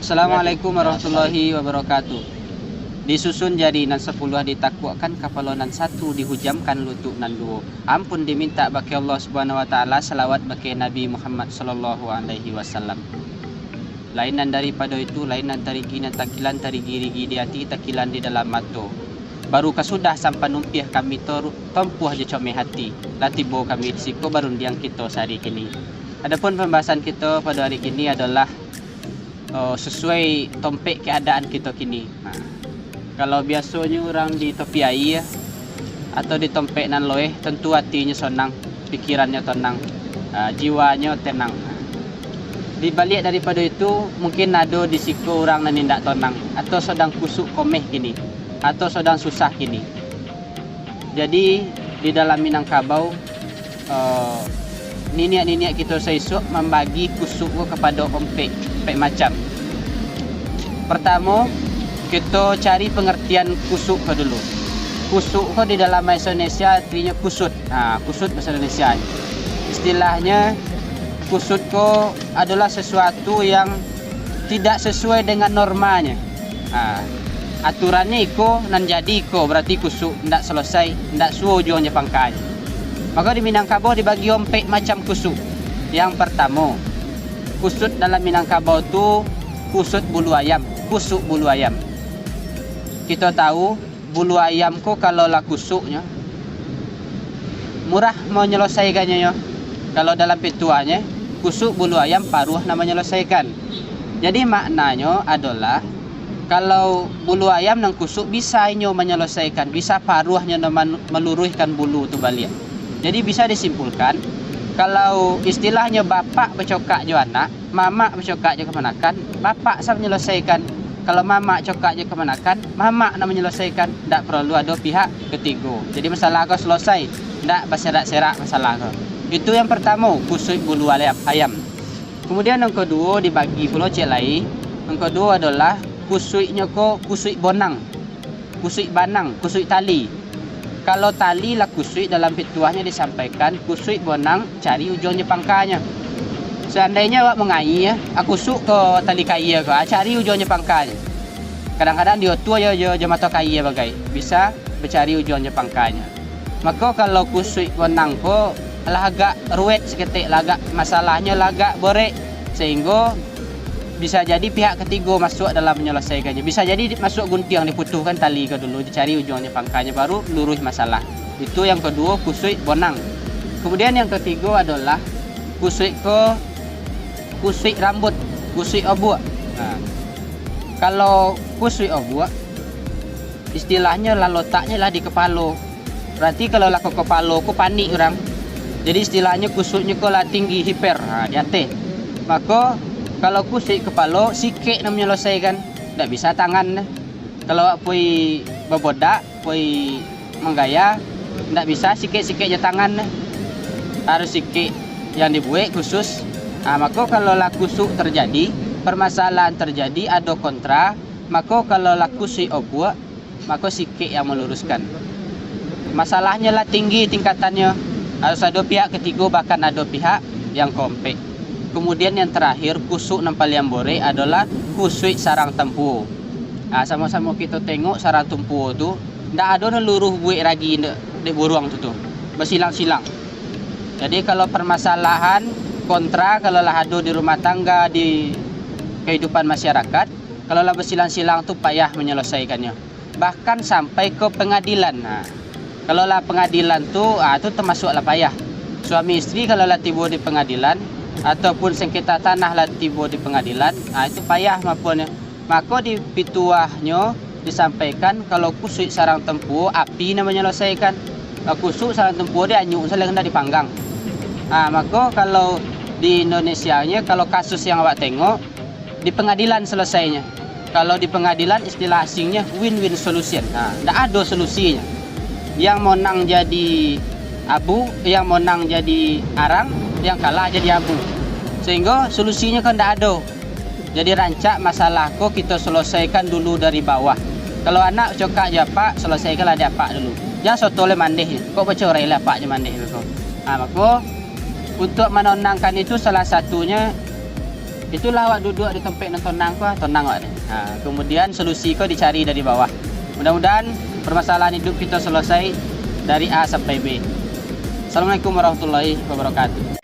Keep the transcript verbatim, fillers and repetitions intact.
Assalamualaikum warahmatullahi wabarakatuh. Disusun jari nan sapuluah, ditakuakkan kapalo nan satu, dihujamkan lutuk nan duo. Ampun dimintak bakeh Allah Subhanahu wa Ta'ala, salawat bakeh Nabi Muhammad sallallahu alaihi wasallam. Lain nan daripado itu, lain nan tarigi nan takilan, tarigi-rigi di ati, takilan di dalam mato. Baru kasudah sampan umpiah kami toru-, tompuah jo comeh ati, lah tibo kami di siko barundiang kito sahari kini. Adapun pambahasan kito pado hari kini adolah, eh, sasuai tompek keadaan kito kini. Nah, kalau biasonyo urang di topi aia atau di tompek nan loeh, tentu atinyo sonang, pikirannyo tonang, ah, jiwanyo tenang. Di baliak daripado itu, mungkin ado di siko urang nan indak tonang, atau sodang kusuk komeh kini, atau sodang susah kini. Jadi, di dalam Minangkabau, eh, niniak-niniak kito saisuak mambagi kusuk ko kapado ompek, ompek macam. Pertamo, kito cari pangartian kusuk ko dulu. Kusuk ko di dalam bahasa Indonesia artinyo kusut. Ha, kusut bahasa Indonesia. Istilahnyo, kusut ko adolah sasuatu yang tidak sasuai dengan normanyo. Ha, aturannyo iko, nan jadi iko, bararti kusuk, ndak salosai, ndak suo ujuang jo pangkanyo. Mako di Minangkabau dibagi ompek macam kusuk. Yang partamo, kusut dalam Minangkabau tu kusut bulu ayam, kusuk bulu ayam. Kito tahu, bulu ayam ko kalau lah kusuknyo, murah manyalosaikannyo nyo. Kalau dalam pituahnyo, kusuk bulu ayam paruah nan manyalosaikan. Jadi maknanyo adolah, kalau bulu ayam nan kusuk bisa inyo manyalosaikan, bisa paruahnyo nan man-, maluruihkan bulu tu baliak. Jadi bisa disimpulkan, kalau istilahnyo bapak bacokak jo anak, mamak bacokak jo kamanakan, bapak sa manyalosaikan. Kalau mamak cokak jo kamanakan, mamak nan manyalosaikan. Ndak paralu ado pihak katigo. Jadi masalah ko salosai, ndak baserak-serak masalah ko. Itu yang partamo, kusuik bulu ale-, ayam. Kamudian yang kaduo dibagi pulo ciek lai. Yang kaduo adolah kusuiknyo ko kusuik bonang, kusuik banang, kusuik tali. Kalau tali lah kusuik dalam pituahnyo disampaikan, kusuik bonang cari ujuang jo pangkanyo. Seandainyo awak mangaia, ah, kusuk ko tali kaia ko, ah, cari ujuang jo pangkanyo. Kadang-kadang diotua jo, jo, jo mato kaia bagai, bisa bacari ujuang jo pangkanyo. Mako kalau kusuik bonang ko lah agak ruwet saketek, lah agak masalahnyo lah agak borek, sahinggo bisa jadi pihak katigo masuak dalam manyalosaikannyo. Bisa jadi di-, masuak guntiang, diputuhkan tali ko dulu, dicari ujuangnyo pangkanyo, baru luruih masalah. Itu yang kaduo, kusuik bonang. Kamudian yang katigo adolah kusuik ko, kusuik rambuik, kusuik obuak. Nah, kalau kusuik obuak, istilahnyo lah lotaknyo lah di kapalo. Bararti kalau lah ka kapalo ko panik urang. Jadi istilahnyo kusuiknyo ko lah tinggi, hiper, ha, di ateh. Mako, kalau kusuik kapalo, sikek nan manyalosaikan. Ndak bisa tangan. Kalau awak poi babodak, poi manggaya, ndak bisa sikek-sikek jo tangan. Harus sikek yang dibuek khusus. Ha, mako kalau lah kusuk tarjadi, parmasalahan tarjadi, ado kontra, mako kalau lah kusuik obuak, mako sikek yang maluruskan. Masalahnyo lah tinggi tingkatannyo, harus ado pihak katigo, bahkan ado pihak yang koompek. Kamudian yang tarakhir, kusuk nan paliang borek adolah kusuik sarang tampuo. Ah, samo-samo kito tengok sarang tampuo tu, ndak ado nan luruih buek ragi dek, dek buruang tu, tu. Basilang-silang. Jadi, kalau parmasalahan kontra, kalau lah ado di rumah tangga, di kahidupan masyarakat, kalau lah basilang-silang tu payah manyalosaikannyo. Bahkan sampai ka pangadilan. Nah, kalau lah pangadilan tu, ah, tu tamasuak lah payah. Suami isteri kalau lah tibo di pangadilan, ataupun sengketa tanah lah tibo di pangadilan, ah, itu payah mapuannyo. Mako di pituahnyo disampaikan, kalau kusuik sarang tampuo, api nan manyalosaikan. Lah kusuk sarang tampuo, dianyuk salah, indak dipanggang. Ah, mako kalau di Indonesianyo, kalau kasus yang awak tengok, di pangadilan salosainyo. Kalau di pangadilan, istilah asingnyo win-win solution. Ha, ndak ado solusinyo. Yang monang jadi abu, yang monang jadi arang, yang kalah jadi abu. Sahinggo solusinyo kan ndak ado. Jadi rancak masalah ko kito selesaikan dulu dari bawah. Kalau anak cokak jo apak, selesaikanlah di apak dulu. Jan soto lai mandeh, kok bacorai lai apak jo mandeh ko. Ha, mako, untuk manonangkan itu salah satunyo, itulah awak duduak di tampek nan tonang ko, tonang awak tu. Ha, kemudian solusi ko dicari dari bawah. Mudah-mudahan permasalahan hidup kita selesai dari A sampai B. Assalamualaikum warahmatullahi wabarakatuh.